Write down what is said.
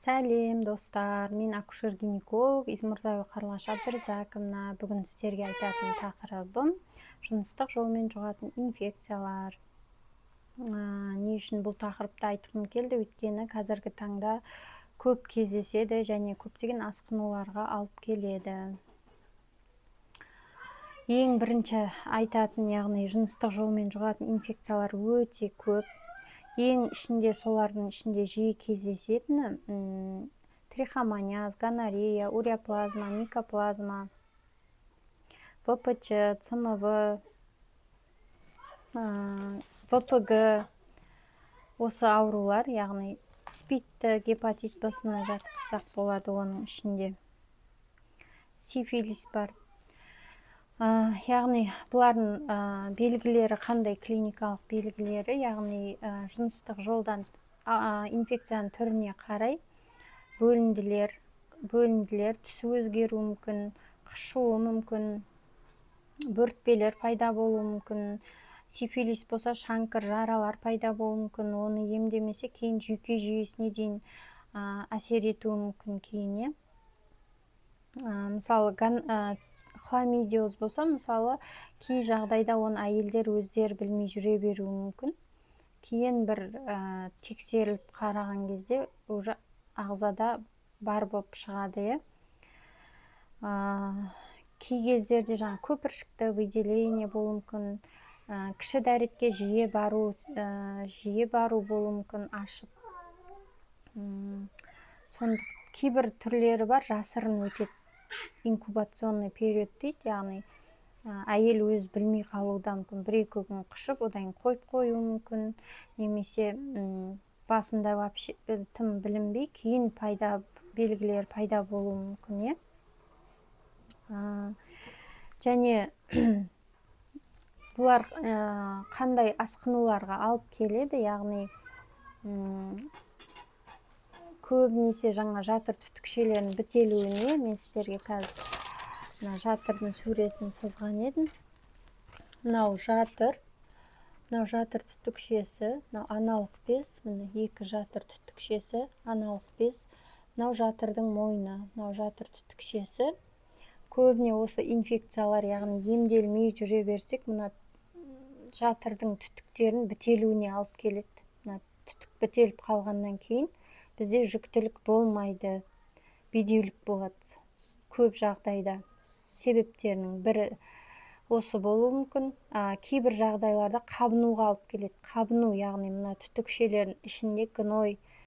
Сәлем, достар! Мен акушер-гинеколог Измұрзаева Қарлығаш Абдырзаковна. Бүгін сіздерге айтатын тақырыбым – жыныстық жолмен жұғатын инфекциялар. Не үшін бұл тақырыпты айтқым келді? Өйткені қазіргі таңда көп кездеседі және көптеген асқынуларға алып келеді. Ең бірінші айтатын, яғни жыныстық жолмен жұғатын инфекциялар өте көп. Ең ішінде, солардың ішінде жиі кездесетіні трихомониаз, гонорея, уреаплазма, микоплазма, ВПЧ, ЦМВ, ВПГ, осы аурулар, яғни СПИДті, гепатит Б-сыны жатқызсақ болады. Оның ішінде сифилис бар. Яғни бұлардың белгілері қандай, клиникалық белгілері? Яғни жыныстық жолдан инфекцияның түріне қарай бөлінділер, түсі өзгеруі мүмкін, қышуы мүмкін, бөртпелер пайда болуы мүмкін. Сифилис болса, шанкр, жаралар пайда болуы мүмкін. Оны емдемесе, кейін жүйке жүйесіне дейін әсер етуі мүмкін кейін, иә. Мысалы, хламидиоз болса, мысалы, кей жағдайда оны әйелдер өздері білмей жүре беруі мүмкін. Кейін бір тексеріліп қараған кезде уже ағзада бар болып шығады, иә. Кей кездерде жаңа көпіршікті выделение болуы мүмкін, кіші дәретке жиі бару болуы мүмкін ашып. Сондық кейбір түрлері бар, жасырын өтеді, инкубационный период дейді, яғни әйел өзі білмей қалуы да мүмкін. 1-2 күн қышып, одан кейін қойып қоюы мүмкін немесе басында вообще тым білінбей, кейін белгілері пайда болуы мүмкін, иә. Және бұлар қандай асқынуларға алып келеді? Яғни көбінесе жаңа жатыр түтікшелерінің бітелуіне. Мен сіздерге қазір мына жатырдың суретін сызған едім. Мынау жатыр, мынау жатыр түтікшесі, мынау аналық без. Міне, екі жатыр түтікшесі, аналық без, мынау жатырдың мойны, мынау жатыр түтікшесі. Көбіне осы инфекциялар, яғни емделмей жүре берсек, мына жатырдың түтіктерін бітелуіне алып келеді. Мына түтік бітеліп қалғаннан кейін бізде жүктілік болмайды, бедеулік болады. Көп жағдайда себептерінің бірі осы болуы мүмкін. Кейбір жағдайларда қабынуға алып келеді. Қабыну, яғни мына түтікшелердің ішінде гной